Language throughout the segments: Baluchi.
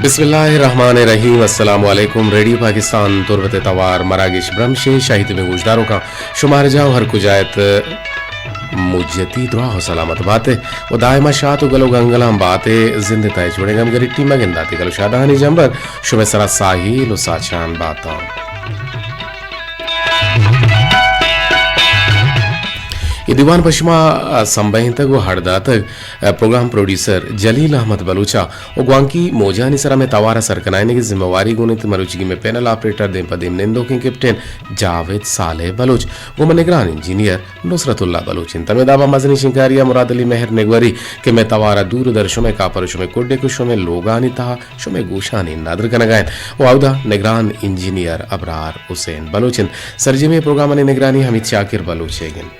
بسم اللہ الرحمن الرحیم۔ السلام علیکم۔ ریڈیو پاکستان تربت ءِ توار مراگش برمش ءِ شاہی تبیں گوشداروکاں، شمارا جاہ ءُ ہر کجا ات، مجتی دعا ءُ سلامت بات ءُ دائما شات ءُ گل ءُ گنگلاں بات ءُ زند ءِ تہا ہچ وڑیں گمگریٹی مگندات ءُ گل ءُ شادہانی جمبر شمئے سرا ساہیل ءُ ساچان باتاں۔ اے دیوان پہ شما سمبہینتگ ءُ ہڑ داتگ پروگرام پروڈیوسر جلیل احمد بلوچ ءَ ءُ گوانکی موجانی سرا مئے توار ءَ سر کنائینگ ءِ ذمہ واری گون انت مروچیگیں مئے پینل آپریٹر دیم پہ دیم نندوکیں کیپٹن جاوید صالح بلوچ، گوں ما نگران انجینئر نصرت اللہ بلوچ انت۔ ہمے داب ءَ مزنیں شنکاری ءَ مراد علی مہر نگوری کہ مئے توار ءَ دور ءُ در شمئے کاپر ءُ شمئے کڈک ءُ شمئے لوگانی تہا شمئے گوشانی ندر کنگا انت ءُ اودا نگران انجینئر ابرار حسین بلوچ انت۔ سرجمیں پروگرامانی نگرانی حمید شاکر بلوچ ئیگ انت۔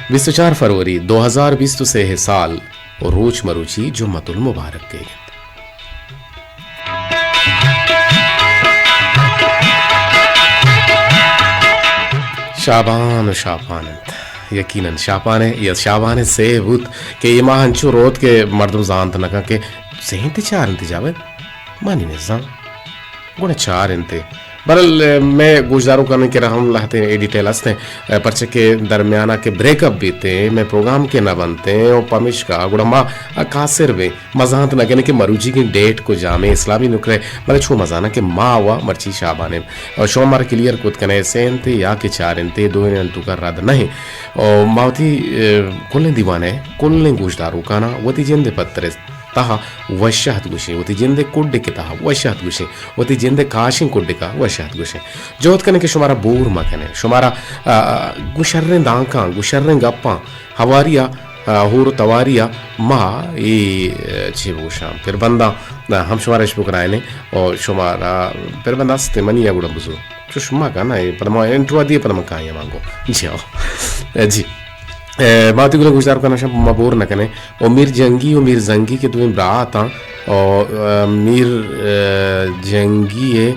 بیست ءُ چار فروری دو ہزار بیست ءُ سے ءِ سال ءُ روچ مروچی جمعۃ المبارک ئیگ انت۔ شابان ءُ شاپان انت۔ یقیناً شاپان ءَ یا شابان ءَ سے بوت کہ اے ماہ انچو روت کہ مردم زانت نہ کن کہ سے انت چار انت جاوید۔ منی نزان۔ گڑا چار انت۔ بہرحال، مئے گوشداروکانی کرا ہم لہتیں اے ڈیٹیل ہستیں، پرچہ کہ درمیانا کہ بریک اپ بیتیں، مئے پروگرام کہ نہ بنتیں، و پمیشکا گڑا ما قاصر بیں، ما زانت نہ کنیں کہ مروچیگیں ڈیٹ کجامیں اسلامی نکرے، بلے چو ما زاناں کہ ما و مرچی شابانیں۔ و شما مارا کلیئر کت کنے، سے انت یا کہ چار انت، دوئینانی توکا رد نہ ایں۔ و ما وتی، اے، کلیں دیوانے، کلیں گوشداروکانا وتی جند پترے تہا وش ات گوشیں، وتی جند ء کڈک ء تہا وش ات گوشیں، وتی جند ء کاشیں کڈک ء وش ات گوشیں۔ جہد کنیں کہ شمارا بور مہ کنیں، شمارا، آ، گوں شریں دانکاں، گوں شریں گپاں، ہواری ء، آ، ہور و تواری ء ما اے، آ، چے بگوشاں، پربنداں، آ، ہم شمارا اش بکنائینیں و شمارا پربند است منی ء گڑا بزور۔ چوش مہ کن، اے پدا ما انٹرو ء دیے پدا من کایاں مانگو۔ جی ہو۔ جی۔ اے، ما وتی گلیں گوشدار کناں شاں، ما بور نہ کنیں۔ و میر جنگی و میر زنگی کہ دوئیں برات آں۔ و، اے، میر، اے، جنگی ء،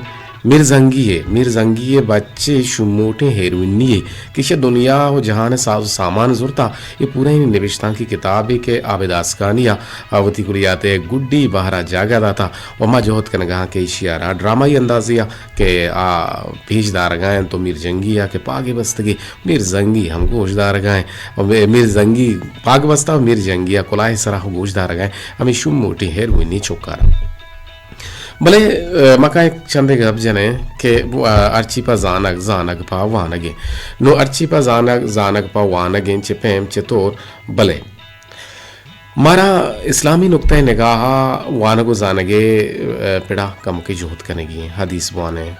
میر زنگی ء، میر زنگی ء بچے شموٹیں ہیروئنی ء کہ ایشی ء دنیا و جہان ء ساز و سامان زرتا۔ اے پورا نبشتانکی کتابے کہ عابد آسکانی ء وتی کلیات ء گڈی بہر ء جاگہ داتا و ما جہد کنگا آں کہ ایشی ء را ڈرامائی اندازے ء کہ آ پیش دارگا انت و میر جنگی ء کہ پاگے بستگی میر زنگی ہم گوش دارگا انت و میر زنگی پاگ بستا و میر جنگی ء کلاہ سرا گوش دارگا انت، ہمے شوم موٹی ہیروئنی چکارا۔ بلے، اے، ما کائیں چندے گپ جنیں کہ، آ، ہرچی پہ زانگ، زانگ پہ وانگ انت۔ نو ہرچی پہ زانگ، زانگ پہ وانگ انت، چہ پیم چہ طور، بلے مارا اسلامی نقطہ نگاہ ء وانگ و زانگ ء، اے، پڑا کمکے جہد کنگی انت۔ حدیث بوانیں،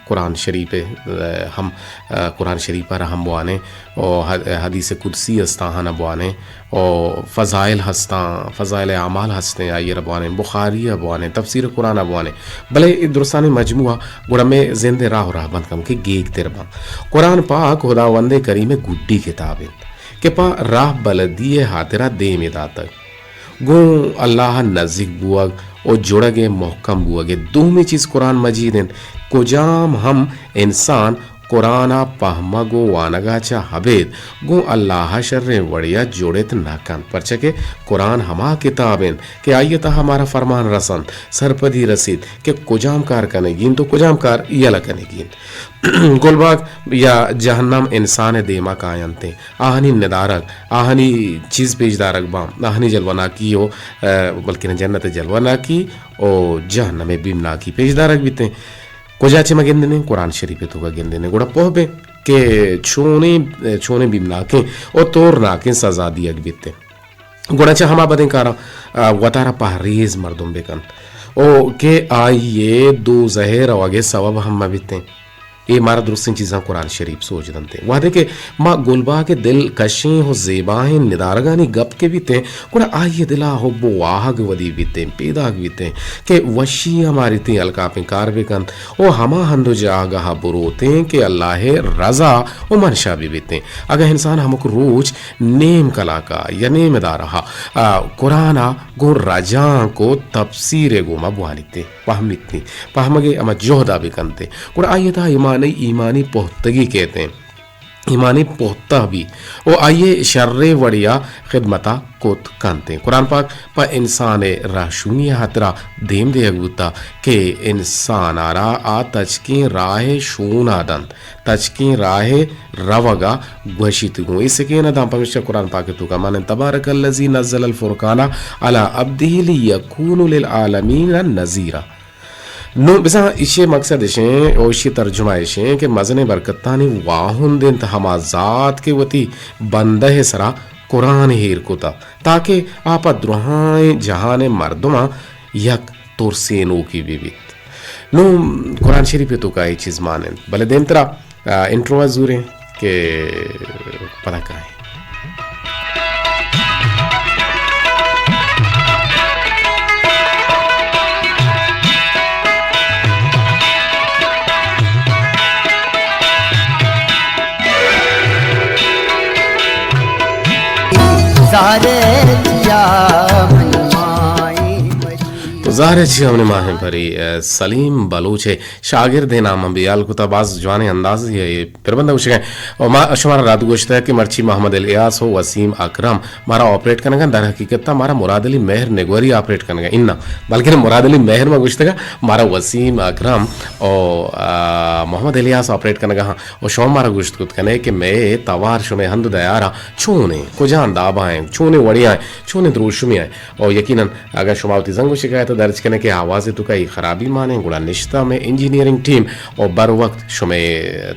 قرآن شریف ء، اے، ہم، اے، قرآن شریف ء را ہم بوانیں و حد-، حدیث قدسی است آہانا بوانیں و فضائل ہستاں، فضائل اعمال ہستیں، آئی ء را بوانیں، بخاری ء بوانیں، تفسیر قرآن ء بوانیں۔ بلے اے درستانی مجموعہ گڑا مئے زند ء راہ و رہبند کمکے گیگ تر باں۔ قرآن پاک ہداوند کریم ء گڈی کتاب انت۔ کہ پہ راہ بلدی ء ہاترا دیمے داتگ۔ گوں اللہ ء نزیک بوگ و جڑگ ء مہکم بوگ ء دومی چیز قرآن مجید انت۔ کجام ہم انسان قرآن ء پہمگ و وانگ ء چہ ابید گوں اللہ ء شریں وڑے ء جڑت نہ کنت، پرچا کہ قرآن ہما کتاب انت کہ آئی ء تہا مارا فرمان رسنت، سرپدی رسیت کہ کجام کار کنگی انت و کجام کار یلہ کنگی انت۔ گلباگ یا جہنم انسان ء دیما کاینت انت۔ آہانی ندارگ، آہانی چیز پیش دارگ باں، آہانی جلوناکی و، ء، بلکن جنت ء جلوناکی و جہنم ء بیمناکی پیش دارگ بیت انت۔ کجا چہ ما گندنیں؟ قرآن شریف ء توکا گندنیں۔ گڑا پوہ بیں کہ چونیں، چونیں بیمناکیں و تورناکیں سزا دیگ بیت انت۔ گڑا چہ ہما بدیں کاراں، آ، وتارا پہریز مردم بہ کنت و کہ آئی ء دوزہ ء روگ ء سوب ہم مہ بیتیں۔ اے مارا درستیں چیزاں قرآن شریف سوج دنت۔ وہدے کہ ما گلباگ ء دل کشیں و زیباہیں ندارگانی گپ کہ بیتیں، گڑا آئی ء دل ء حب و واہگ ودی بیتیں، پیداگ بیتیں کہ وشی ء ہماریتیں الکاپیں کار بہ کنت و ہما ہند و جاگہ ء بروتیں کہ اللہ ء رضا و منشا بہ بیتیں۔ اگاں انسان ہمک روچ نیم کلاکا یا نیم ادارہا، آ، قرآنا گوں رجانک و تفسیرے گوما بوانیت، پہمیت، پہمگے ہما جہدا بکنت، گڑا آئی تہا ایمانی، ایمانی پہتگی کیت۔ ایمانی پہتہ بی و آئی ء شریں وڑیا خدمتا کت کنت۔ قرآن پاک پہ انسان ء رہشونی ء ہاترا دیم دیگ بوتا کہ انسان ء را آ تچکیں راہ ء شونا دنت، تچکیں راہ ء روگ ء گوشیت گوں۔ اے سکین ء داں پمیشکا قرآن پاک ء توکا مانند تبارک الذی نزل الفرقان علی عبدہ لیکون للعالمین نذیرا۔ نوں بزاں ایشی مقصد اشیں و ایشی ترجمہ اشیں کہ مزنیں برکتانی واہند انت ہما ذات کہ وتی بندہ ء سرا قرآن ایر کتا تاکہ آ پہ درہائیں جہان ء مردماں یک ترسینوکی بہ بیت۔ نوں قرآن شریف ء توکا اے چیز مان انت، بلے دیمترا آ، انٹرو ء زوریں کہ پدا کائیں۔ تو ظاہر ہے چیا منی ماہیں پری، اے، سلیم بلوچ ء شاگردے نام ہم بیال کتا، باز جوانیں اندازے ء اے پربند ء گوشگ ء۔ و ما شمارا رد گوشتگ کہ مرچی محمد الیاس و وسیم اکرم مارا آپریٹ کنگ ء، در حقیقت ء مارا مراد علی مہر نگوری آپریٹ کنگ ء اناں، بلکن مراد علی مہر ما گوشتگ ء مارا وسیم اکرم و، آ، محمد الیاس آپریٹ کنگ ء ہاں۔ و شما مارا گوشت کت کنے کہ مئے توار شمئے ہند و دیارا چونیں، کجام دابا ہیں، چونیں وڑیا ہیں، چونیں دروشمے ہیں۔ و یقیناً اگاں شما وتی زنگ و شکایت ء درج کنے کہ آواز ء توکا اے خرابی مان انت، گڑا نشتہ مئے انجینئرنگ ٹیم و بر وقت شمئے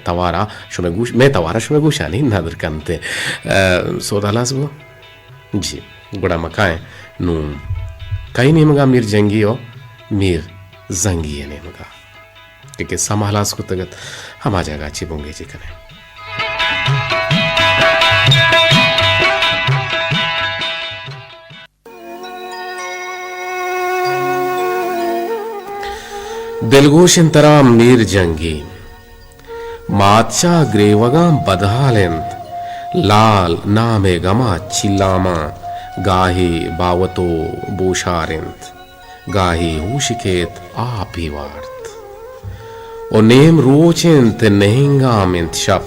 توارا، شمئے گوش، مئے توارا شمئے گوشانی ندر کنت۔ اے، سودا ہلاس بو؟ جی، گڑا مکائیں نوں کئی نیمگا میر جنگی و میر زنگی ء نیمگا کہ قصہ ما ہلاس کتگ ات، ہما جاگہ چی بنگیجی کنیں۔ دلگوش انت ترا میر جنگی، ماتچاہ گریوگاں بدحال انت، لال نام ء گما چلاماں، گاہے باوت و بوشار انت، گاہے ہوش کیت آپے وارت۔ و نیم روچ انت، نہنگام انت شپ۔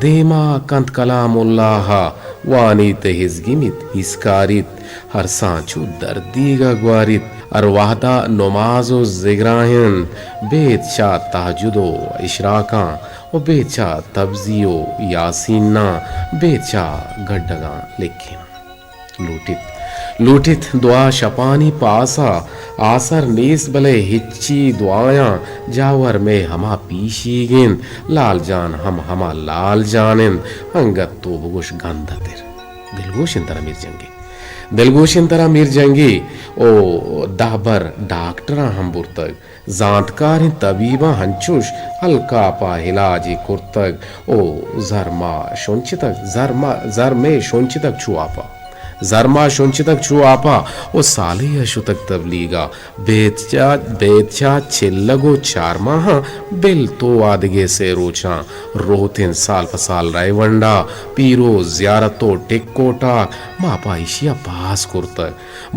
دیما کنت کلام اللہ ء، وانیت ہزگمیت ہیسکاریت، ہرساں چو دردیگ ء گواریت۔ ہر وہدا نماز و ذگراں انت، بیت چہ تہجد و اشراکاں و بیت چہ تبزی و یاسیناں، بیت چہ گڈگاں لکیناں۔ لوٹیت، لوٹیت دعا شپانی پاسا، آسر نیست بلے ہچی دعایاں، جاور مئے ہما پیشیگ انت، لال جان ہم ہما لال جان انت، انگت تو بگوش گندتر۔ دلگوش انت ترا میر جنگی۔ دلگوش انت ترا میر جنگی، او دہ بر ڈاکٹراں ہم برتگ۔ زانتکاریں طبیباں ہنچوش الکاپا علاجے کرتگ و زر ما شنچتگ، زر ما، زر مئے شنچتگ چو آپا۔ زر ما شنچتگ چو آپا و سالے ء شتگ تبلیغا۔ بیت چا، بیت چا چلگ و چار ماہاں بل تو آدگہ سے روچاں۔ روتیں سال پہ سال رئے ونڈا، پیروز زیارت و ٹک و ٹاک ما پہ ایشیا پاس کرتگ۔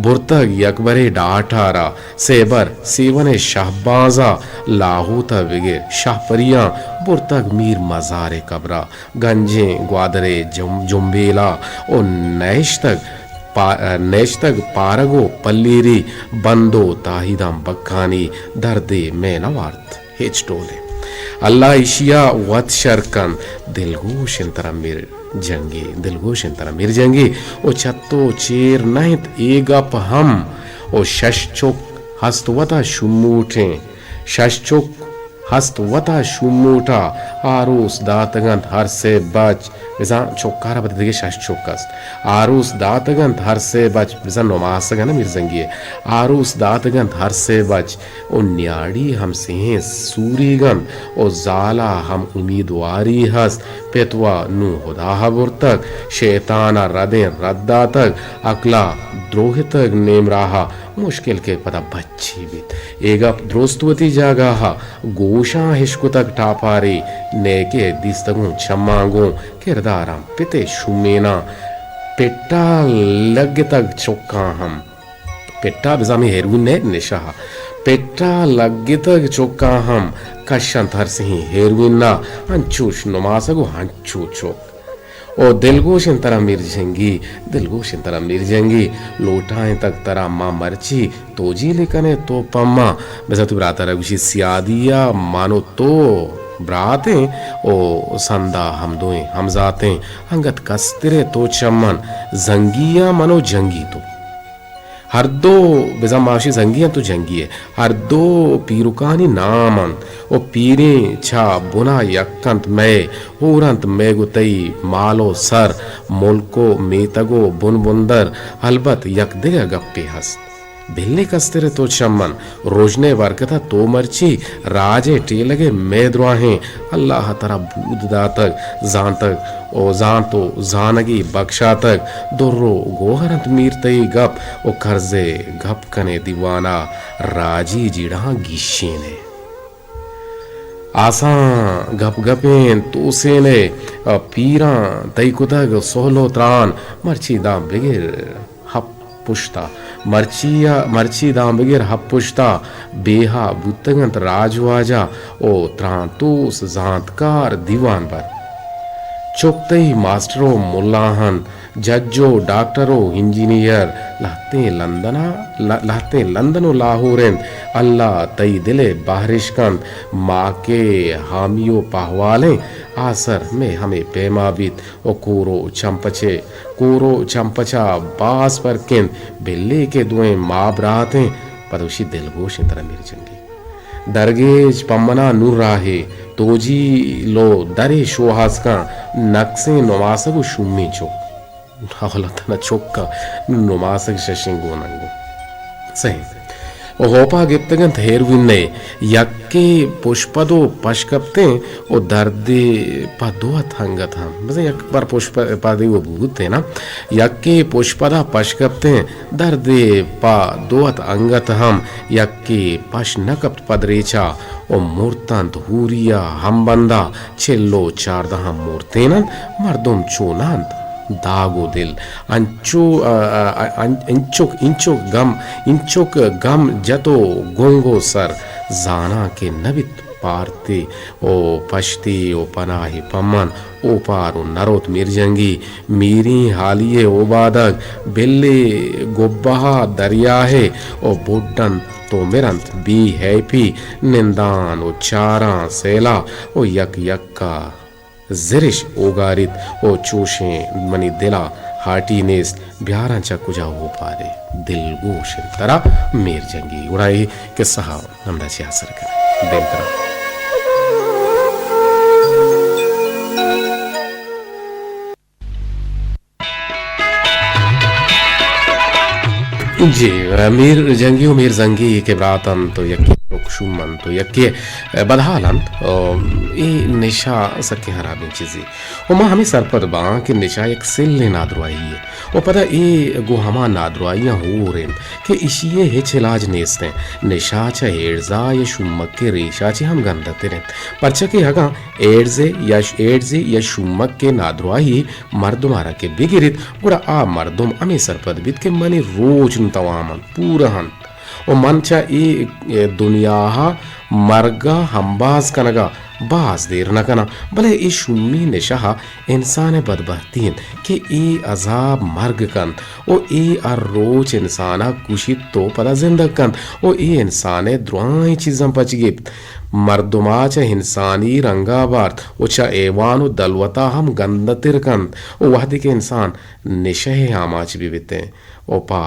برتگ یک برے ڈاٹارا، سے بر سیون ء شہبازا، لاہوت ء بگر شہپریاں برتگ میر مزار ء قبرا، گنجیں گوادر ء جم-، جمبیلا و نہشتگ پا-، نہشتگ پارگ و پلیری، بند و تاہیداں بکانی دردے مئے نہ وارت۔ ہچ ڈولیں۔ اللہ ایشیا وت شر کنت، دلگوش انت ترا میر جنگی، دلگوش انت ترا میر جنگی۔ و چت و چیر نہ انت اے گپ ہم، و شش چک ہست وتا شموٹیں، شش چک ہست وتا شموٹا، آروس داتگ انت ہر سے بچ، بزاں چکارا پد دگہ شش چک است۔ آروس داتگ انت ہر سے بچ، بزاں نماسگ انت میر جنگی ء۔ آروس داتگ انت ہر سے بچ، و نیاڑی ہم سہیں سوریگ انت، و زالا ہم امیدواری ہست۔ پت و نوں ہداہا برتگ، شیطانا ردیں رد داتگ، عقلا دروہتگ نیم راہا، مشکل کہ پدا بچی بیت۔ اے گپ درست وتی جاگہا، گوشاں ہشکتگ ٹاپاری، نیکہ دیستگوں چماں گوں کرداراں پت ء شومیناں پٹا لگتگ چکاں ہم۔ پٹا بزاں ہمے ہیروئن ء نشہ ء۔ پٹا لگتگ چکاں ہم کشنت ہر سہیں ہیروئنا، انچوش نماسگ و انچو چک۔ او دلگوش انت ترا میر جنگی، دلگوش انت ترا میر جنگی، لوٹائینتگ ترا ما مرچی، تو جیلے کنے تو پما، بزاں تو براترا گوشی سیادیا من و تو براتیں، او سندا ہم دوئیں ہمزاتیں، انگت کسترے تو چمن، زنگیا من و جنگی تو۔ ہر دو بزاں ماشی زنگی انت و جنگی ء۔ ہر دو پیرکانی نام انت و پیریں چہ بنا یک انت مئے، ہور انت مئے گوں تئی مال و سر، ملک و میتگ و بن بندر، البت یک دگہ گپے ہست۔ بلے کستر ء تو چمن، رژن ء برکت ء تو مرچی راج ء ٹیلگ ء مئے دراہیں، اللہ ء ترا بود داتگ، زانتگ و زانت و زانگی بکشاتگ، در و گوہر انت میر تئی گپ و کرز ء گپ کنے دیوان ء راجی جیڑہاں گیشین ء۔ آساں گپ گپیں توسین ء پیراں تئی کتگ سہل و تران، مرچی داں بگر ہپ پشتا، مرچی ء، مرچی داں بگر ہپ پشتا بیہا بوتگ انت راج واجہ و ترانتوس زانتکار دیوان بر۔ چک تئی ماسٹر و ملا انت، جج و ڈاکٹر و انجینئر، لہتیں لندن ء، ل-، لہتیں لندن و لاہور انت، اللہ تئی دل ء بہرش کنت، ما کہ حامی و پہوالیں آسر مئے ہمے پیما بیت۔ و کور و چمپچے، کور و چمپچا باز پرک انت، بلے کہ دوئیں ما برات ایں، پد وشی دلگوش انت ترا میر جنگی۔ درگیج پمنا نور راہے، توجی لو درے شوہاز کن، نقصیں نماسگ و شومیں چک۔ اولا تنا چک ء نوں نماسگ ششیں گون انگو۔ سہیں۔ و ہوپا گپتگ انت ہیروین ء یکے پشپد و پش کپتیں و دردے پہ دو ات انگت ہم۔ بزاں یک بر پشپدی و بوت نا۔ یکے پشپدا پش کپتیں دردے پہ دو ات انگت ہم۔ یکے پش نہ کپت پدریچا و مرتنت ہوریا ہم بندا چل و چاردہ ہم مرتین انت۔ مردم چونہ انت۔ داگ و دل انچو، ا، ا، ا، انچک، انچک گم، انچک گم جت و گنگ و سر زاناں کہ نہ بیت پارتی و پشتی و پناہی پمن اوپار و نروت میر جنگی، میریں حالی ء اوبادگ، بلے گبہا دریاہے و بڈ انت تو مر انت بی ہیپی، نندان و چاراں سیلا و یک یکا زرش اوگاریت و چوشیں منی دلا ہاٹی نیست، بیاراں چہ کجا اوپارے۔ دلگوش انت ترا میر جنگی۔ گڑا اے قصہ ء ہمدا چہ آسر کنیں۔ دیمترا۔ جی، میر جنگی و میر زنگی کہ برات انت و یکے چک شوم انت و یکے بدحال انت، اے نشہ سکیں ہرابیں چیزے۔ و ما ہمے سرپد باں کہ نشہ یک سلیں نادراہی یے و پدا اے گوں ہما نادراہیاں ہور انت کہ اشی ء ہچ علاج نیست انت۔ نشہ چہ ایڈزا یا شومک ء ریشا چہ ہم گندہ تر انت، پرچا کہ اگاں ایڈز ء یا ش-، ایڈز ء یا شومک ء نادراہی مردم ء را کہ بگریت، گڑا آ مردم ہمے سرپد بیت کہ منی روچ نوں توام انت، پورہ انت۔ و من چہ اے دنیا ء مرگ ء ہمباز کنگ ء باز دیر نہ کناں، بلے اے شومی نشہ ء انسان ء بدبہتی انت کہ اے عذاب مرگ کنت و اے ہر روچ انسان ء کشیت و پدا زندگ کنت و اے انسان ء درائیں چیزاں پچ گپت، مردم ء چہ انسانی رنگ ء بارت و چہ حیوان و دلوت ء ہم گندہ تر کنت و وہدے کہ انسان نشہ ء آماچ بہ بیتیں و پہ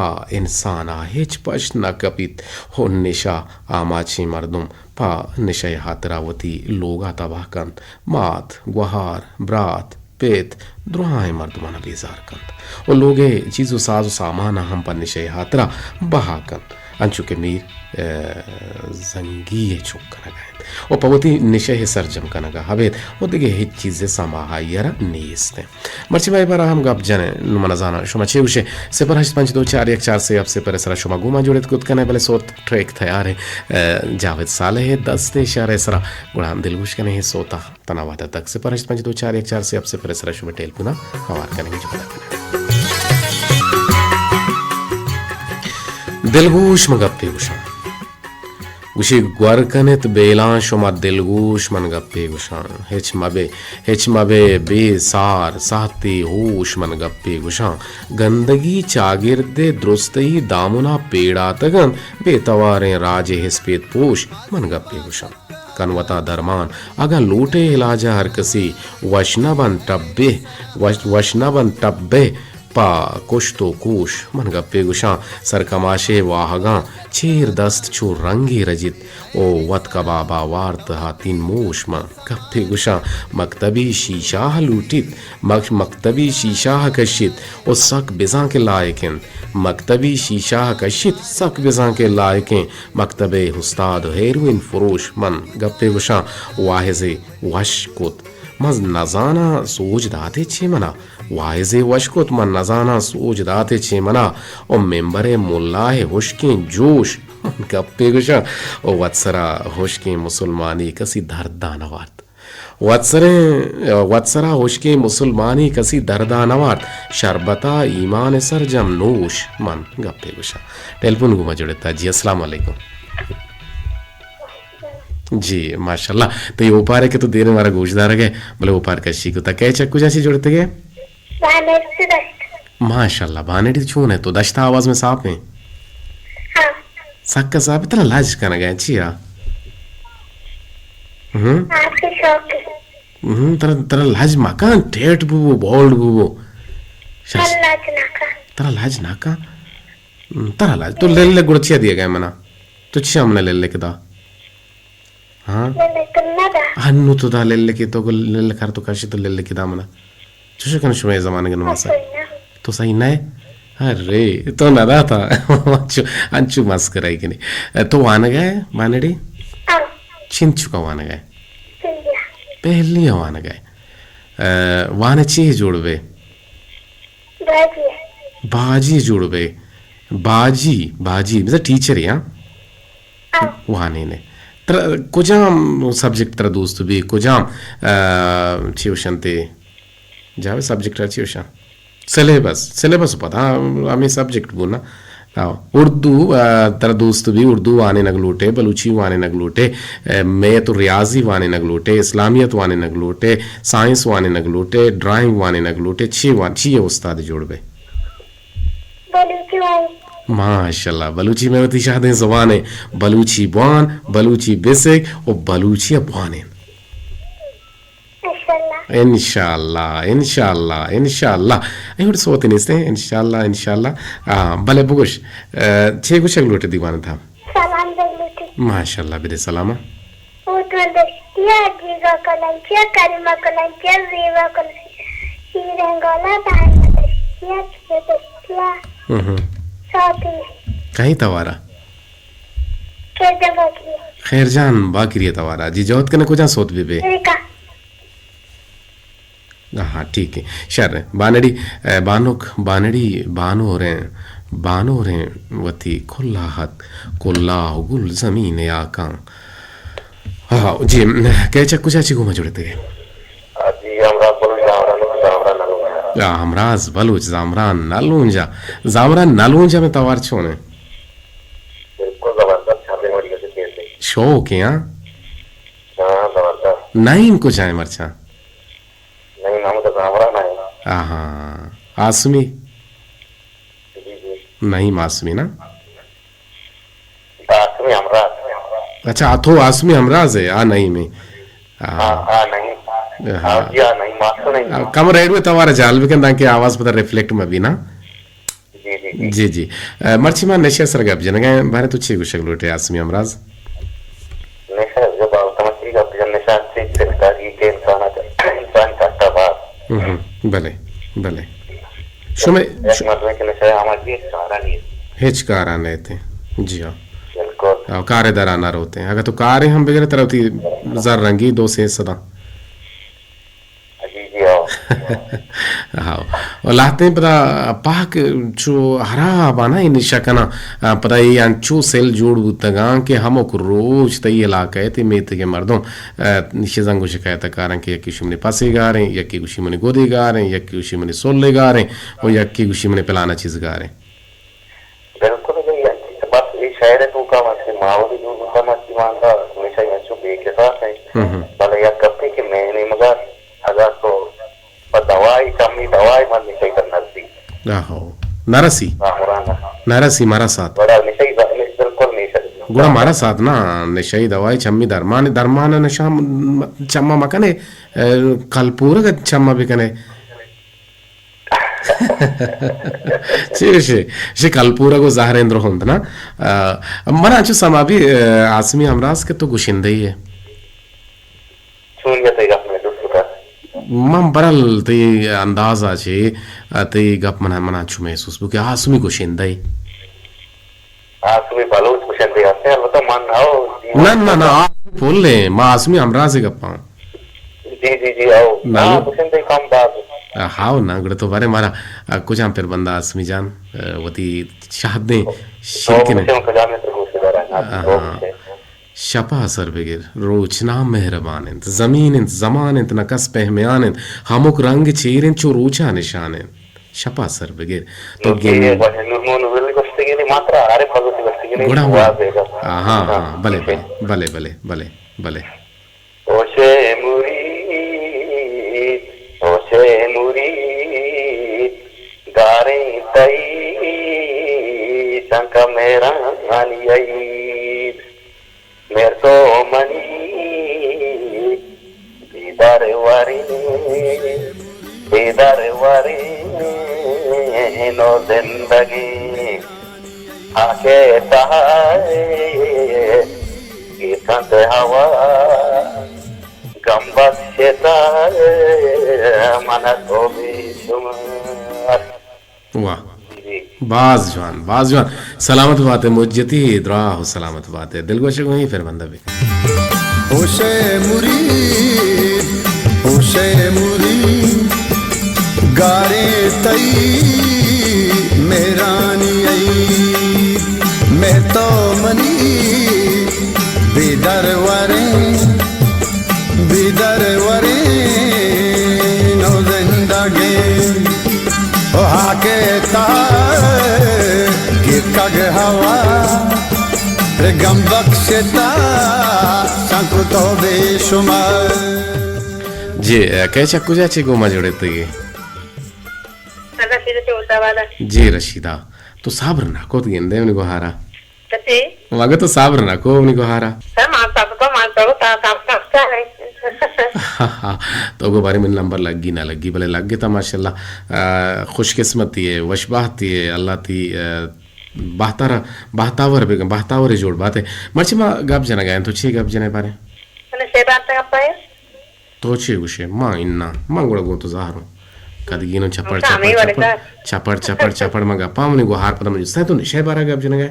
آ انسان ء ہچ پشت نہ کپیت و نشہ آماچیں مردم پہ نشہ ء ہاترا وتی لوگ ء تباہ کنت، مات، گوہار، برات، پت، دراہیں مردماں بیزار کنت و لوگ ء چیز و ساز و سامان ء ہم پہ نشہ ء ہاترا بہا کنت، انچو کہ میر، ء، زنگی ء چک کنگ ء انت و پہ وتی نشہ ء سرجم کنگ ء ابید و دگہ ہچ چیز ء سما آئی ء را نیست انت۔ مرچی ما اے بارہ ء ہم گپ جنیں۔ نوں من نزاناں شما چے گوشے؟ صفر ہشت پنچ دو چار یک چار سے ہفت صفر ء سرا شما گوں ما جوڑ ات کت کنے، بلے سوت ٹریک تیار ہے، ء، جاوید صالح ء دست ء شعر ء سرا۔ گڑا دلگوش کنے اے سوت ء تنا وہد ء تک صفر ہشت پنچ دو چار یک چار سے ہفت صفر ء سرا شما ٹیلیفون ء ہوار کنے، جوڑ کنے۔ دلگوش من گپے گوشاں۔ گوشی، گور کنت بیلاں شما دلگوش، من گپے گوشاں۔ ہچ مبے، ہچ مبے بے سار، ساہتے ہوش، من گپے گوشاں۔ گندگی چاگرد درستئی دامنا پیڑاتگ انت، بے تواریں راج ہسپیت پوش، من گپے گوشاں۔ کن وتا درمان، اگاں لوٹے علاج ہر کسی، وش نہ بنت ٹبے، وش، وش نہ بنت ٹبے، پہ کشت و کوش۔ من گپے گوشاں، سرکماشے واہگاں چیر دست چو رنگے رجیت و وت کبابا وارت ہاتین موش۔ من گپے گوشاں، مکتبی شیشاہ لوٹیت، مک-، مکتبی شیشاہ کشیت و سک بزاں کہ لائق انت۔ مکتبی شیشاہ کشیت، سک بزاں کہ لائق انت۔ مکتبے استاد و ہیروئن فروش۔ من گپے گوشاں، واہزے وش کت۔ من نزاناں سوج داتے چے منا۔ واعظے وش کت، من نزاناں سوج داتے چے منا۔ او ممبر ءِ ملا ءِ ہشکیں جوش۔ من گپے گوشاں، او وتسرا ہشکیں مسلمانی کسی دردا نہ وارت۔ وتسریں، وتسرا ہشکیں مسلمانی کسی دردا نہ وارت۔ شربتا ایمان سرجم نوش۔ من گپے گوشاں۔ ٹیلیفون گوما جڑتا۔ جی، السلام علیکم۔ جی، ماشاءاللہ۔ تئی اوپارے کہ تو دیریں مارا گوش دارگ ئے، بلے اوپار کشی کتا۔ کئے چہ کجا چی جوڑتگ ئے؟ بانڑی چہ دشت۔ ماشاءاللہ، بانڑی چون ئے تو؟ دشت ءِ آواز مئے صاف ایں۔ ہاں۔ سکا صاف ایں، ترا لج کنگ ءَ چیا؟ ہم؟ آپ کے شوق ہے۔ ہم، ترا، ترا لج مکان، ٹیٹ بو بو، بولڈ بو بو۔ شش۔ من لج نہ کن۔ ترا لج نہ کن۔ ہم، ترا لج، تو للک گڑا چیا دیگ ئے منا؟ تو چیا منا للک دا؟ ہاں؟ للک نہ دا۔ ہنو تو دا للک، تو للک ہر تو کشی تو للک دا منا۔ چوش کن شمئے زمانگ ءَ نماز؟ تو صحیح نہ۔ تو صحیح نہ ئے؟ ارے، تو نہ داتا۔ انچو، انچو مسکرائی کنی۔ تو وانگ ئے، بانڑی؟ ہاں۔ چنچکا وانگ ئے؟ پہلی۔ پہلی وانگ ئے۔ اے، وانگ چی جوڑ بے؟ باجی۔ باجی جوڑ بے۔ باجی، باجی، مطلب ٹیچر ئے، ہاں؟ ہاں۔ وانین ئے۔ ترا کجام سبجیکٹ ترا دوست بی؟ کجام، آ، چی گوشنتے؟ جاوید سبجیکٹ ءَ چی گوشاں؟ سلیبس، سلیبس پدا ہمے سبجیکٹ بو نا۔ آ، اردو، آ، ترا دوست بی، اردو وانینگ لوٹے، بلوچی وانینگ لوٹے، اے، میتھ و ریاضی وانینگ لوٹے، اسلامیت وانینگ لوٹے، سائنس وانینگ لوٹے، ڈرائنگ وانینگ لوٹے، چی وان-، چی استاد جوڑ بے؟ بلوچی وان۔ ماشاءاللہ، بلوچی مئے وتی شہدیں زبان ایں۔ بلوچی بوان، بلوچی بسک و بلوچی ءَ بوانین۔ انشاءاللہ۔ انشاءاللہ، انشاءاللہ، انشاءاللہ۔ اے وڑ صوت نیست ایں، انشاءاللہ، انشاءاللہ۔ آ، بلے بگوش، آ، چے گوشگ لوٹے دیوان تھا؟ سلام دے لوٹی۔ ماشاءاللہ، بدے سلام۔ او تو دشتیا، جیگا کلنچیا، کریمہ کلنچیا، زیبا کلنچیا، شیرین گالا، دائمہ دشتیا، چیزا دشتیا۔ ہم۔ ساتی۔ کہیں توارا؟ خیر جان باکری۔ خیر جان باکری توارا۔ جی، جہد کنے کجا سوت بی بے؟ ریکا۔ ہاں، ٹھیک ہے۔ شر ہے۔ بانڑی، اے، بانک، بانڑی، بانوریں، بانوریں وتی کلاہت، کلاہ گل زمین آکاں۔ ہاں، جی، کئے چہ کجا چی گوما جڑتگ ئے؟ جی، ہمراز بلوچ زامران، زامران نلونجا۔ آ، ہمراز بلوچ زامران نلونجا۔ زامران نلونجا مئے توار چون ایں؟ بالکل زبردست، شادی مڑی کسی کیسے۔ شوق ہے، ہاں؟ ہاں، زبردست۔ نعیم کجا ایں مرچاں؟ نعیم ہمود زامران ایں۔ آہاں۔ آسمی؟ جی، جی۔ نعیم آسمی نا؟ آسمی ہمراز۔ اچھا، آ تو آسمی ہمراز ئے، آ نعیم ایں۔ آ۔ ہاں، آ نعیم۔ ہاں۔ آ جی، آ نعیم آسمی نعیم۔ آ، کم ریڈیو توارا جال بکن، تاکہ آواز پتہ ریفلیکٹ مہ بی نا۔ جی، جی، جی۔ جی، جی۔ اے، مرچی ما نشہ سر گپ جنگ ءَ ایں، بارے تو چی گوشگ لوٹے آسمی ہمراز؟ نشہ جو باوت ما چی گپ جن، نشہ چی سرکاری کہ انسان ءَ، انسان کٹا بار۔ ہم، ہم، بلے، بلے۔ شمے یک مردمے کہ نشہ ہما چی کارا نیست۔ ہچ کارا نیتے۔ جی ہاں۔ بالکل۔ او کارے درا نہ روتے۔ اگر تو کارے ہم بگرے ترا وتی زر رنگی دو سے صدا۔ جی، جی، ہاں۔ ہاں۔ و لہتیں پدا پہک چو ہراب آنا اے نشہ کناں، آ، پدا اے انچو سیل جوڑ بوتگاں کہ ہمک روچ تئی علاقہ ءِ تئی میتگ ءِ مردم، آ، نشہ زنگ و شکایت ءَ کاراں کہ یکے شمنی پسے گاریں، یکے گوشی منی گدے گاریں، یکے گوشی منی سلے گاریں، و یکے گوشی منی پلانا چیز گاریں۔ بالکل، اگاں یک بس اے شہر ءِ توکا مرچی ماحول دور بوتا، مرچی ماندا نشہ انچو بے کساس ایں۔ ہم ہم۔ بلے یک گپے کہ مئے نیمگا اگاں تو پہ دوائی، چمی دوائی من نشہ تر نزدیک۔ آہو۔ نرسی۔ کامران۔ نرسی مرسات۔ گڑا نشہ ز-، بالکل نشہ۔ گڑا مرسات نا، نشہ دوائی چمی درمان، درمان نشہ م-، چما مکنے، اے، کلپورگ چما بکنے۔ چی گوشے؟ شی کلپورگ و زہریں درہند نا۔ آ، من انچو سما بی، آ، آسمی ہمراز کہ تو گشندہ ئے۔ چون یا تئی گپ من جست کتا؟ من برل تئی انداز ء چے، آ، تئی گپ من، من انچو محسوس بو کہ آسمی گشندہ ئے۔ آسمی بلوچ گشندہ ہستیں، البتہ من او نہ، نہ، نہ، آسمی پل ایں، ما آسمی ہمراز ء گپاں۔ جی، جی، جی، او۔ نہ، ہاں، نہ۔ گشندہ کم باز۔ آ، ہاو نہ، گڑا تو بارے مارا، آ، کجام پر بندہ آسمی جان، آ، وتی شہدیں شیر کنے۔ گشے کجام پر گوشے دارا، نہ، آہاں۔ تو گشے۔ شپا سر بگر، روچ نام مہربان انت، زمین انت، زمان انت، نہ کس پہمیان انت، ہمک رنگ چیر انت، چو روچا نشان انت۔ شپا سر بگر۔ تو نور گن گوشے، نور محمد نوری گوشتگینی ماترا عارف حضرت گوشتگینی گڑا ہم۔ واضح ہے۔ ہاں، ہاں، ہاں، ہاں، بلے، ٹھیک ہے۔ بلے، بلے، بلے، بلے، بلے۔ ہوشے مرید، ہوشے مرید، گاریں تئی شنکا مہرانی عید۔ مہر تو منی بیدار واریں، بیدار واریں نو زندگیں۔ ہاکے تہا گیر کنت ہوا، گم بخشتا من تو بے شمار۔ واہ۔ جی۔ باز جوان، باز جوان۔ سلامت بات ئے مجتی دراہ و سلامت بات ئے۔ دلگوش گوئیں پھر بندہ بکن۔ ہوشے مرید، ہوشے مرید، گاریں تئی مہرانی عید۔ مہر تو منی بیدار واریں، بیدار واریں نو زندگیں۔ او ہاکے تا گرکگ ہوا، رے گم بخشتا سنکو تو بے شمار۔ جی، کئے چہ کجا چہ گوما جڑتگی؟ رشیدہ چہ ہوتا والا۔ جی رشیدہ، تو صبر نہ کت گندے منی گوہارا۔ کتے؟ مگہ تو صبر نہ کو منی گوہارا۔ سر، ما صبر کو، ما تو تا صبر کرتا ہے۔ تو گو بارے من نمبر لگی نہ لگی، بلے لگے تا ماشاءاللہ۔ آ، خوش قسمتی ہے، وش بختی ہے، اللہ تی، آ، بہتر، بہتاور بگن، بہتاور جوڑ بات ہے۔ مرچی ما گپ جنگا ہیں، تو چی گپ جنے بارے؟ من سے بات گپ ہے۔ تو چے گوشے؟ ما انا، ما گڑا گوں تو زہروں۔ کدگینوں چپڑ، ہمے چپڑ، وڑے چپڑ، چپڑ، چپڑ، چپڑ، ما گپا منی گوہار پدا من جستا تو نشے بارا گپ جنگا۔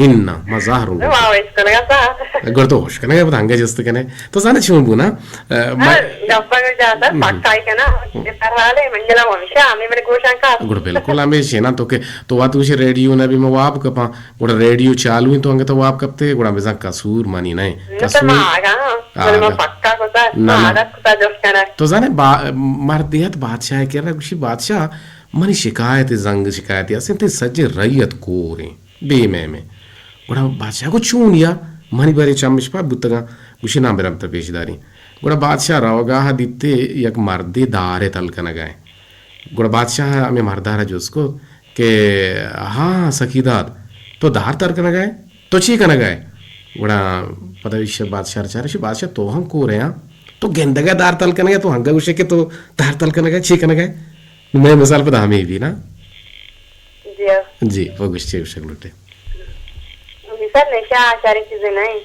انا، ما زہروں۔ ما وش کنگا سا۔ گڑا تو وش کنگا، پدا ہنگا جست کنے۔ تو زانے چون بونا؟ اے، ما ہاں، گپا گڑا جاتا، ہم۔ پکا ہی کنا۔ یہ سر حالے، منجلا ہمیشہ، ہمیں میرے گوشاں کا۔ گڑا بالکل ہمیشہ نا تو کہ، تو وات گوشے ریڈیو نہ بی ما واب کپاں۔ گڑا ریڈیو چالو انت، تو انگت واب کپتے، گڑا بزاں قصور منی نہ انت۔ نہ تو قصور ما آگا، ہاں، بلے ما آگا۔ پکا کتا، ما نہ، نہ۔ عادت کتا جست کنگ۔ تو زانے با-، مردیت بادشاہ کرا گوشی، بادشاہ، منی شکایت زنگ شکایتی است انت، سجے رعیت کور انت، بے مہمیں۔ گڑا بادشاہ گو چون یا، منی بارے چمش پا بوتگاں، گوشی نام برم تا پیش داریں۔ گڑا بادشاہ روگاہ دیتے یک مردے دارے تل کنگا انت۔ گڑا بادشاہ ہمیں مردارا جست کو، کہ ہاں سخی داد، تو دار تر کنگا ئے؟ تو چی کنگا ئے؟ گڑا پدا ایش بادشاہ چارش، بادشاہ تو ہم کور ئے ہاں؟ تو گندگا دار تل کنگا ئے، تو ہنگا گوشے کہ تو دار تل کنگا ئے، چی کنگا ئے؟ نو مئے مثال پدا ہمے بی نا؟ جی ہاں۔ جی، وہ گوشتے گوشک لوٹے۔ مثال نشہ آ ساری چیزیں نہیں۔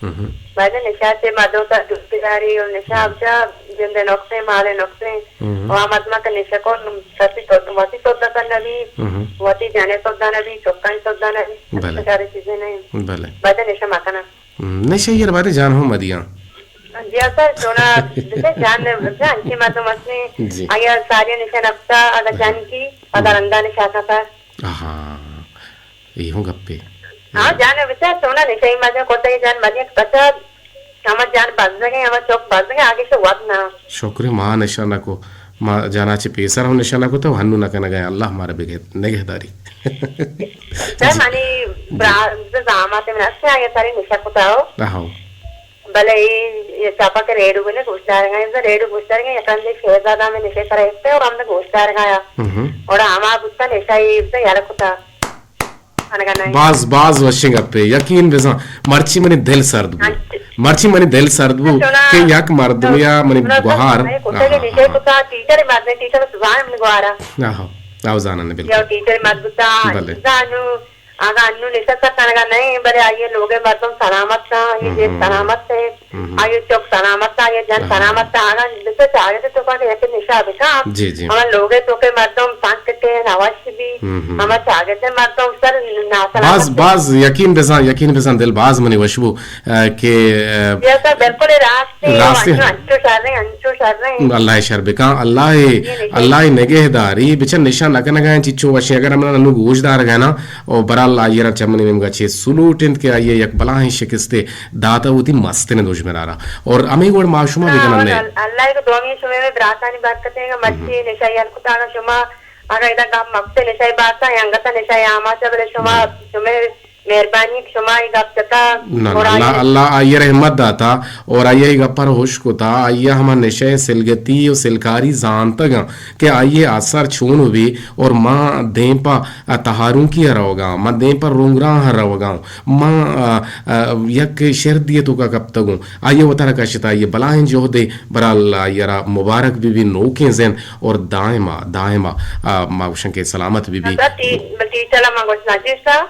ہم۔ بعد نشہ سے مردم سر دوست داری اور نشہ ہم۔ اب جا جند نقصے، مال نقصے۔ ہم۔ اور ہم اتما کا نشہ کو کسی تو، وتی سودا کر نبی، ہم۔ وتی جانے سودا نبی، چوکانی سودا نبی۔ بلے۔ ساری چیزیں نہیں۔ بلے۔ بعد نشہ مکنا۔ ہم، نشہ یہ بعد جان ہو مدیاں۔ جی سر، چونا جیسے جان، جان کی مردم اصلی، جی۔ اگر ساری نشہ نفسا، اگر جان کی، اگر ہم۔ اندان شاخا سر۔ ہاں۔ اے ہوں گپے۔ ہاں، جان بچار، چونا نشئی مزن کتگی جان مزن بچار، ہما جان بزگیں، ہما چوک بزگیں، آگے سے وقت نہ۔ شکر ما نشہ نہ کو، ما جانا چہ پیسر ہم نشہ نہ کو تو ہنو نہ کنگا، اللہ مارا بگہ-، نگہداری۔ سر، منی جی۔ برا-، زامات من است، آئی ساری نشہ کتا ہو۔ آہو۔ بلے اے، اے چاپا کہ ریڈو بنے گوشدارگا، اے ریڈو گوشدارگا، یک رندے شہزادہ میں نشے سرا استے اور ہم گوشدارگا یا۔ ہم۔ اور ہما بوتا نشہ اے بوتا یار کتا۔ انگا نہیں۔ باز، باز وشیں گپے، یقین بزاں، مرچی منی دل سرد بو۔ انچ-، مرچی منی دل سرد بو سنا، کہ یک مردم یا منی سنا، گوہار۔ سنا، کتے کے آہا، نشے آہا۔ کتا، ٹیچر مردے، ٹیچر سزا ہم گوارا۔ آہا، آو زانن بالکل۔ یا ٹیچر مرد بوتا، بلے۔ زانو، اگاں انو نشہ کنگا نہ ایں، بلے آئی ءِ لوگ ءِ مردم سلامت اَں، آئی ءِ جند سلامت اِنت، آئی ءِ چک سلامت اَں، آئی ءِ جن سلامت اَں۔ اگاں بچار چاگرد ءِ توکا کہ یک نشہ بکاں، جی، جی۔ ہما لوگ ءِ توکا مردم تنگ کتیں، نوش بی، ہما چاگرد ءِ مردم سر ناسلامت باز، اِنت۔ باز یقین بزاں، یقین بزاں دل باز منی وش بو، ءَ، کہ، ءَ، جی سر، بالکل راست اِنت، راست اِنت۔ انچو، انچو شر اِنت، انچو شر اِنت۔ اللہ ءَ شر بکاں، اللہ ءَ، اللہ ءَ نگہداری، بچار نشہ نہ کنگا اِنت، چچو وشیں، اگر من انو گوش دارگا ناں، او برحال آئی ءَ را چہ منی نیمگا چے سلوٹ اِنت کہ آئی ءَ یک بلاہیں شکستے داتہ وتی مستریں دژمن ءَ را۔ اور ہمے وڑ ما شما بکنن نے۔ اللہ ءِ دعا اِنت شمئے براتانی برکت اِنت، مرچی نشہ یل کتگ، شما اگاں ادا گپ مکتے نشہ بارتا، انگت نشہ آماچ، بلے شما، شمئے مہربانی کہ شما اے گپ جتا۔ نہ، نہ، اللہ، اللہ آئی ءَ رحمت داتا اور آئی ءَ اے گپ ءَ را ہوش کتا، آئی ءَ ہما نشہ ءِ سلگتی و سلکاری زانتگ اَں کہ آئی ءِ اثر چون بی اور ما دیم پہ تہارونکی ءَ روگا اں، ما دیم پہ رونگراہ ءَ روگا اوں، ما، ءَ، ءَ، یک شردی ءِ توکا کپتگ اوں، آئی ءَ وتارا کشتا، آئی ءِ بلاہیں جہدے، برحال آئی ءَ را مبارک بہ بی، نوکیں زند اور دائما، دائما، ءَ، ما گوشاں کہ سلامت بہ بی۔ ٹی-، ٹیچر ما گوشنا چیسا؟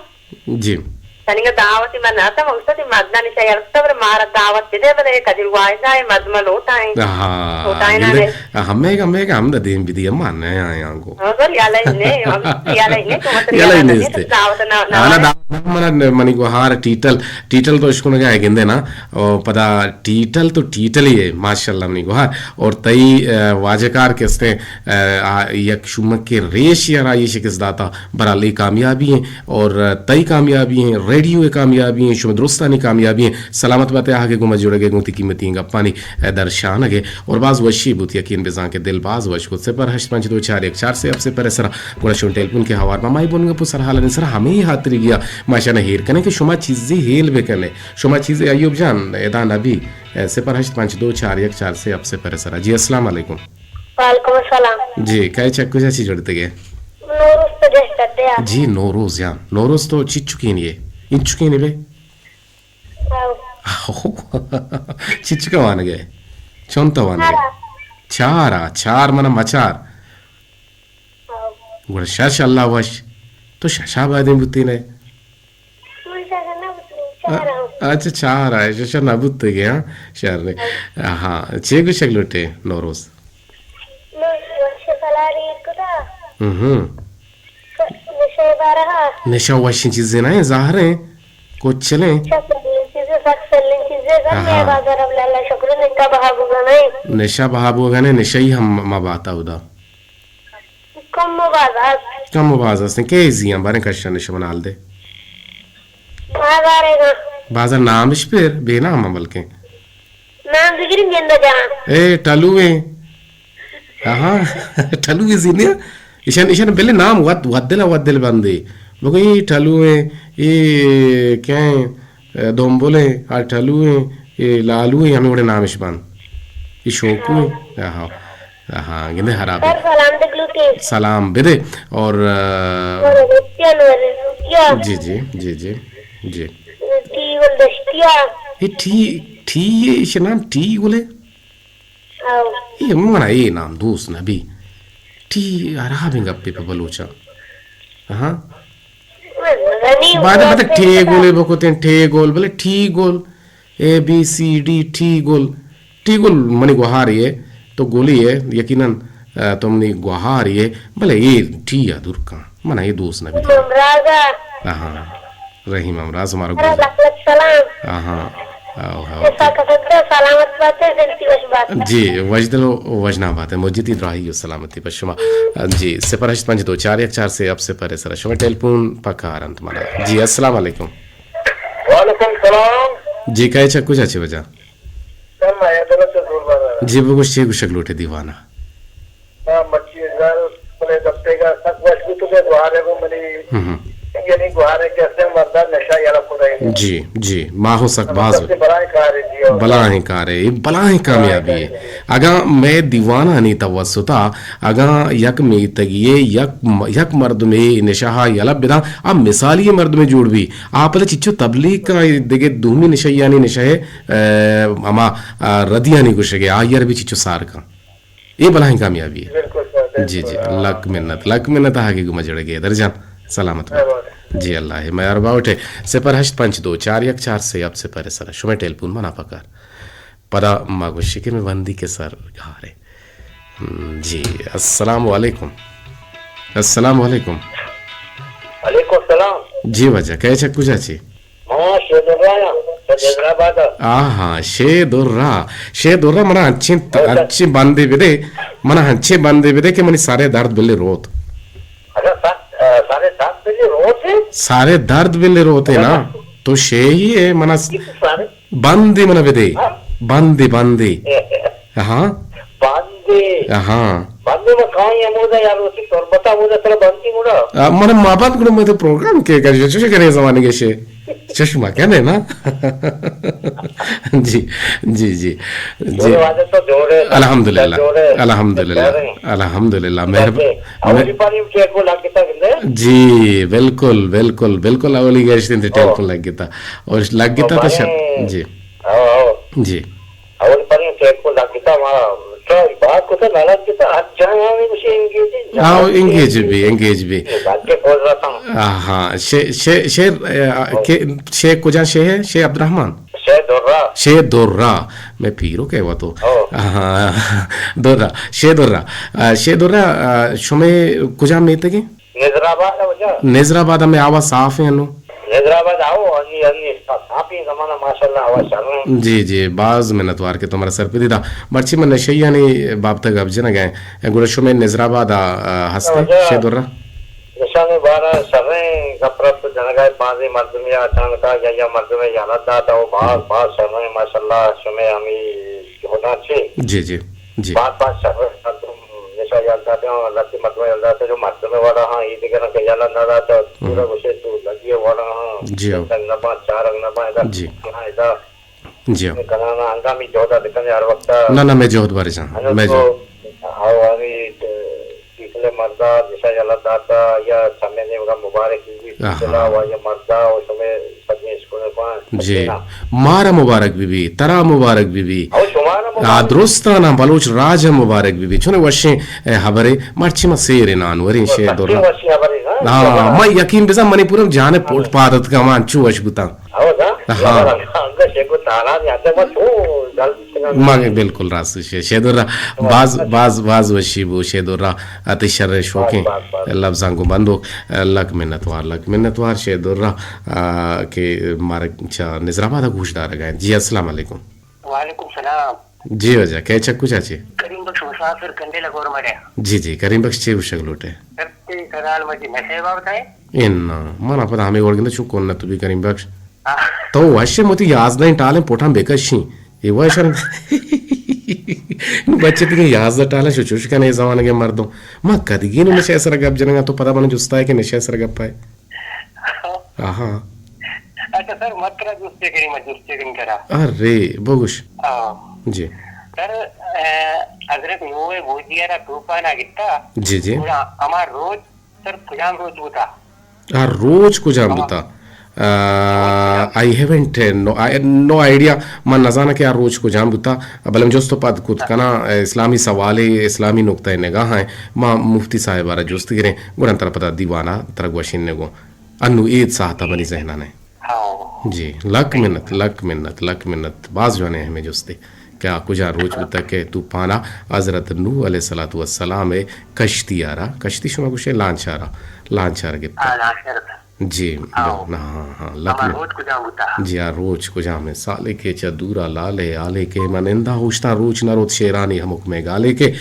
جی۔ تنیگا دعوتی من نہ اتاں، من گوشتہ تئی مردانی شاہ یلہ کتہ، بلے مارا دعوت بدے، بلے یک ادروائز آئے، مردم لوٹائیں۔ ہاں، لوٹائیں گندے، نہ۔ ہمے گا، ہمے گا ہم دا دیم بدی، ہم نہ آیاں گو۔ ہاں، سر، یلہ ہی نہیں، ہم یلہ ہی نہیں، تو مطلب یلہ ہی یلہ نہیں، نہیں۔ تو دعوت نہ، نہ آنا آئے۔ دعوت نہ، منا، منی گوہار ٹیٹل، ٹیٹل تو اشکنگا ہے گندے نا، او پدا ٹیٹل تو ٹیٹل ہی ہے، ماشاءاللہ منی گوہار۔ اور تئی، ا، واجہ کار کستے، ا، آ، یک شمک کے ریش یا رائی شکست داتا، برحال اے کامیابی ایں۔ اور تئی کامیابی ایں، ریڈیو ءِ کامیابی ایں، شمئے درستانی کامیابی ایں۔ سلامت بات ئے، آہگ ءِ گوما جڑگ ءِ گوں تئی قیمتی گپانی درشانگ ءَ۔ اور باز وشی بوت، یقین بزاں کہ دل باز وش کت۔ صفر ہشت پنچ دو چار یک چار سے ہفت صفر ءِ سرا گڑا شمئے ٹیلیفون کہ ہوار باں، مائی بن گپ ءُ سرحال ءِ سرا ہمے ہاترگی ءَ ما شانا ہیر کنیں کہ شما چیزے ہیل بکنے، شما چیزے ایوب جان ادا نبی، صفر ہشت پنچ دو چار یک چار سے ہفت صفر ءِ سرا۔ جی، السلام علیکم۔ وعلیکم السلام۔ جی، کئے چہ کجا چی جوڑتگے؟ نوروز تو جست دیا۔ جی، نوروز جان۔ نوروز تو چچکین ئے؟ انچکین ئے بے؟ ہاؤ۔ چچکا وانگے؟ چون تو وانگے؟ چارا۔ چارا، چار منا مچار۔ ہاؤ۔ گڑا شش اللہ وش۔ تو ششا بادیں بوتین ئے؟ من شش نہ بوتگاں، چار آں۔ اچھا، چار آئے، شش نہ بوتگے، ہاں؟ شر نے۔ ہاں، چے گوشگ لوٹے نوروز؟ من وش سلاری کتا۔ ہم۔ نشے بارہا۔ نشہ وشیں چیزے نہ ایں، زہر ایں، کچل ایں۔ چیزے، سک سلیں چیزے، گھر میں ہاں۔ بازار اب لالا شکر نکا بہا بوگا نہیں۔ نشہ بہا بوگا نہیں، نشہ ہی ہم ما باتا ادا۔ کم و باز است۔ کم و باز است۔ کئے زیاں باریں کشن شما نال دے۔ بازار ہے نا۔ بازار نامش پر بے نام بلکیں۔ نام بگریم گندہ جان۔ اے ٹلو ایں۔ ہاں، ٹلو ایں زینے۔ ایشان، ایشان بلے نام ود، ودل، ودل بندے۔ بگو اے ٹلو ایں، اے کئے ایں؟ اے، دمبل ایں، آ ٹلو ایں، اے لالو ایں، ہمے وڑے نامش بنت۔ اے شوکو ایں۔ آہا، آہا، گندے حراب ایں۔ سر سلام دگلو کے۔ سلام بدے اور، آ، اور رسیا نور رسیا۔ جی، جی، جی، جی، جی۔ ٹی گل دشتیا۔ اے ٹی، ٹی اے، ایشے نام ٹی گل ایں؟ او۔ اے منا اے نام دوست نہ بی۔ ٹی حرابیں گپے پہ بلوچاں۔ ہاں۔ غنی بعد ہوا مطلب پہ ٹی پتا۔ گولے بکتیں، ٹی گول، بلے ٹی گول، اے بی سی ڈی، ٹی گول۔ ٹی گول منی گوہاری ایں، تو گولی ئے، یقیناً، آ، تو منی گوہاری ئے، بلے اے ٹی آ دور کن۔ من اے دوست نہ بیت۔ ممراز ءَ۔ آہاں۔ رحیم امراض ہمارا گوشت۔ لکھ لکھ سلام۔ آہاں۔ آہو، آہو۔ ایسا قسم سے سلامت بات ہے، دل کی وش بات ہے۔ جی، وشدل و وشنا بات ہے۔ مجدی دراہی و سلامتی پر شما۔ جی، صفر ہشت پنچ دو چار یک چار سے ہفت صفر ءِ سرا شما ٹیلیفون پکار انت منا۔ جی، السلام علیکم۔ وعلیکم السلام۔ جی، کئے چہ کجا چہ وجہ؟ سر، ما حیدرآباد سے زور بازار۔ جی، بگوش چے گوشگ لوٹے دیوانا؟ ما مچی گل، بلے دپتیگا سک وش بوتگ، گوہارے گوں منی ہم۔ یعنی گوہارے کہ استیں مردم نشہ یلہ کتگ۔ جی، جی، ما ہوں سک باز۔ بلاہیں کارے، جی، بلاہیں کارے، اے بلاہیں کامیابی ہے۔ اگاں مئے دیوانانی توسطا، اگاں یک میتگی ء یک، یک مردمے نشہ ء یلہ بداں، آ مثالی مردمے جوڑ بی۔ آ پدا چچو تبلیغ کا دگہ دومی نشہ یعنی نشہ ء، ا، ہما، ا، ردیانی گوشگ ء، آئی ء را بھی چچو سار کن۔ اے بلاہیں کامیابی ہے۔ بالکل سر، بالکل۔ جی، جی، لک منت، لک منت آہگے گما جڑگے۔ در جان، سلامت بات۔ جی، اللہ ہے، میار باوٹے۔ صفر ہشت پنچ دو چار یک چار سے اب صفر سر۔ شمے ٹیلیفون منا پکار۔ پدا ما گوشی کہ میں وندی کے سر گارے۔ ہم، جی، السلام علیکم۔ السلام علیکم۔ وعلیکم السلام۔ جی واجہ، کئے چہ کجا چی؟ ہاں، شے درا یا، شے حیدرآباد۔ آہا، شے درا۔ شے درا منا انچیں ت-، انچیں بندے بدے، منا انچیں بندے بدے کہ منی سارے درد بلے روت۔ اچھا، سر، سارے درد بلے روت ہے؟ سارے درد بلے روت ہے نا۔ تو شے ہی ہے، منا س-، بندے منا بدے۔ ہاں؟ بندے، بندے۔ ہاں۔ بندے۔ ہاں۔ بندے ما کائیں ہمودا یار، اسی تربتا ہمودا ترا بندی گڑا۔ آ، من ما بند گڑا، میں تو پروگرام کے کر، چوش کرے زمانے کے شے۔ چوش ما کہنے نا۔ جی، جی، جی، جی۔ جوڑے واجہ تو جوڑے۔ الحمدللہ، جوڑے۔ الحمدللہ، جوڑے۔ الحمدللہ۔ مہرب-، اولی پاری ٹیک کو لگ گتا گندے؟ جی، بالکل، بالکل، بالکل۔ اولی گشت انت ٹیک کو لگ گتا۔ اور لگ گتا تو شر-، جی۔ ہاں، ہاں۔ جی۔ اول پریں ٹیک کو لگ گتا، ما تو بات کو تو نہ لگ گتا، ہر جانا میں اسے انگیج ہے۔ ہاں، انگیج بھی، انگیج بھی۔ بات کے بول رہا تھا۔ ہاں، ہاں، شے-، شے-، شے، آ، کے-، شے کجا شے ہے؟ شے عبدالرحمن؟ شے درہ۔ شے درہ۔ میں پیرو کہوا تو۔ ہاں۔ ہاں، درہ۔ شے درہ۔ آ، شے درہ، آ، شمے کجا میتگے؟ نظر آباد ء واجہ۔ نظر آباد ء مئے آواز صاف ایں انوں؟ نظر آباد آؤ، انی، انی صافیں زمانہ، ماشاءاللہ، آواز شر ایں۔ جی، جی، باز منتوار کہ تو مارا سرپدی دا۔ مرچی من نشہ یانی بابت ء گپ جنگ ء، گڑا شمئے نظر آباد ء، ء، ہست ایں واجہ، شے درہ؟ نشہ ء بارہ شریں گپ رپت جنگ ء، بازیں مردمے ء اچانک ء یا، یا مردمے یلہ دات ء باز، باز شریں، ماشاءاللہ، شمئے ہمے جہداں چے؟ جی، جی، جی۔ باز، باز شر مردم نشہ یل داتگ، لہتے مردم یل داتگ، جو مردم وڑا ہاں، اے دگراں کہ یلہ نہ داتگ، پورا گوشے تو لگی وڑا ہاں، جی ہو۔ تنگ نہ باں، چارگ نہ باں، ادا جی۔ ادا جی ہو۔ کنانا ہنگامی جہدا بکنے ہر وقتا۔ نہ، نہ، میں جہد بارے جان، انو میں تو جہد۔ او ہمیں پیسلے مردا نشہ یلہ داتا یا چمے نے مبارک بی، آہا۔ پیسلا و یا مردا و شمے سجیں اسکول پان جی۔ سجینا۔ مارا مبارک بی بی، ترا مبارک بی بی۔ او شمارا مبارک۔ آ، درستانا بلوچ راج مبارک بی بی۔ چون وشیں، اے، حبرے، مرچی ما سیر نانوریں شے سچیں دورا۔ وشیں حبرے نا۔ ہاں، ما یقین بزن منی پورا جان پوٹ پادت کا مان چو وش بوتاں۔ ہاں۔ ہاں۔ ما بالکل راست شے، شے دورا۔ باز، باز، باز وشی بو شے دورا۔ اتی شر شوکیں لبزاں گوں بندوک۔ لک منتوار، لک منتوار شے دورا، آ، کہ مارا چا نظر آباد گوش دارگا۔ جی، السلام علیکم۔ وعلیکم سلام۔ جی واجہ، کئے چہ کجا چے؟ کریم بخش مسافر کنڈیلہ گورمڑے۔ جی، جی، کریم بخش چے گوشگ لوٹے؟ سر، تے سوال مجھے نشے بابت ہے؟ انا، من پدا ہمیں وڑ گندہ چون کن نہ تو بھی کریم بخش۔ آہ۔ تو وش متی یازدہ ٹالیں پوٹاں بکشیں۔ اے وش بچے تکے یازدہ ٹالیں شو چوش کنے زمانے کے مردم۔ ما کدگی نو نشے سر گپ جنگا تو پدا من جستا ہے کہ نشے سر گپ ہے۔ آہا۔ اچھا سر، مت کرا جستے کریں، میں جستے کریں کرا۔ ارے، بگوش۔ ہاں۔ جی۔ سر، اے، حضرت نوح گودی را طوفان آ گتا۔ جی، جی۔ پورا ہما روچ، سر، کجام روچ بوتا؟ آ روچ کجام بوتا؟ آ، I haven't no, I, no idea۔ من نزاناں کہ آ روچ کجام بوتا، بلے من جست و پد کت کناں، اسلامی سوالے، اسلامی نقطہ نگاہ ہیں۔ ما مفتی صاحب ء را جست گریں، گڑا ترا پدا دیوان ء ترا گوشین نگوں۔ انو اید ساعت ء منی ذہن ء نہ۔ ہاں۔ جی، لک منت، لک منت، لک منت۔ باز جوانیں ہمیں جستے کہ آ کجا روچ بوتا کہ طوفان ء حضرت نوح علیہ الصلوۃ والسلام ء کشتی ء را، کشتی شما گوشے لانچ ء را، لانچ ء را گپتا۔ ہاں، لانچ ء را۔ جی، ہاں۔ ہاں، ہاں، لک ہما منت۔ روچ کجام بوتا؟ جی، آ روچ کجام ہے؟ سالے کے چا دورا لالے، آلے کے من اندا ہوشتاں روچ نہ روت شیرانی ہمک میں گالے کے۔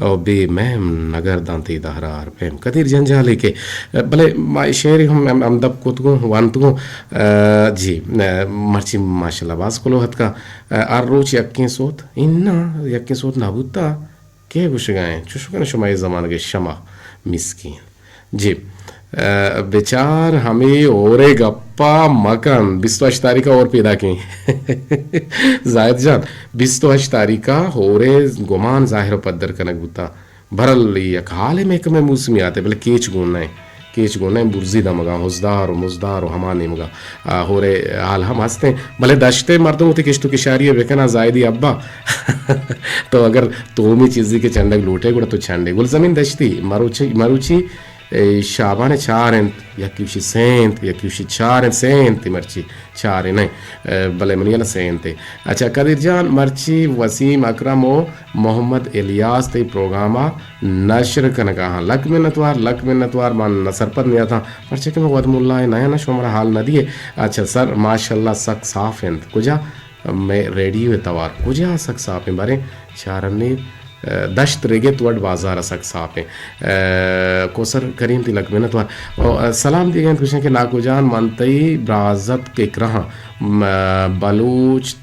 او بے مہم نگر دانتی دہرا ہر پیم کدیر جنجالے کے۔ بلے ما شعر ہم، ہم، ہم دپ کتگوں، وانتگوں۔ آ، جی، آ، مرچی ماشاءاللہ باز کلو ہتکا۔ آ، ہر روچ یکیں سوت، انا یکیں سوت نہ بوتا۔ کے گوشگا ہیں؟ چوش کن شما اے زمانگے شما مسکین۔ جی۔ ء، بچار ہمے ہورے گپا مکن، بیست و ہشت تاریخ ء ہور پیداکیں۔ زاہد جان، بیست و ہشت تاریخ ء ہورے گمان ظاہر و پدر کنگ بوتا۔ برل یک حال ء محکمہ موسمیات ء، بلے کیچ گون نہ انت۔ کیچ گون نہ انت، برزی دمگاں ہزدار و مزدار و ہما نیمگاں، آ، ہورے حال ہم ہست انت۔ بلے دشت ء مردم وتی کشت و کشاری ء بکناں زاہدی ابا۔ تو اگر تومی چیزی کہ چنڈگ لوٹے گڑا تو چنڈے۔ گلزمین دشتی، مروچی، مروچی اے شابان چار انت، یکی وشی سے انت، یکی وشی چار انت، سے انت مرچی، چار نہ، اے، بلے منی ال سے انت۔ اچھا، قدیر جان، مرچی وسیم اکرم و محمد الیاس تئی پروگرام ء نشر کنگا ہاں۔ لک منتوار، لک منتوار، من نہ سرپد نیاتاں، پرچہ کہ من وت ملا نہ آں، شمارا حال نہ دیے۔ اچھا سر، ماشاءاللہ سک صاف انت۔ کجا؟ مئے ریڈیو ء توار کجا سک صاف انت؟ باریں چارنی ء، دشت رگت وڈ بازار ء سک صاف انت۔ ء، کوسر کریم تئی لک منت وار۔ او، ء، سلام دیگ انت، گوشن کہ ناکو جان، من تئی برازتک اکراہ آں، م-، بلوچ،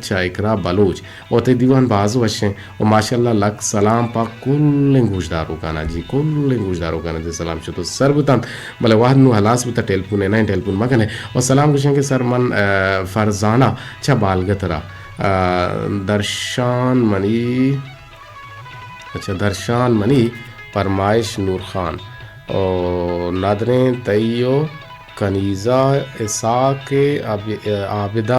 چہ اکراہ بلوچ۔ او تئی دیوان باز وش انت۔ او ماشاءاللہ لک سلام پہ کلیں گوشداروکانا جی، کلیں گوشداروکانا جی سلام شتو سر بوتنت۔ بلے وہد نو ہلاس بوتا، ٹیلیفون ء نہ انت، ٹیلیفون مکن ئے۔ او سلام گوشن کہ سر من، ء، فرزانہ چہ بالگترا۔ ء، درشان منی، اچھا، درشان منی پرمائش نور خان او ندریں تئی و کنیزہ اسحاق عابدہ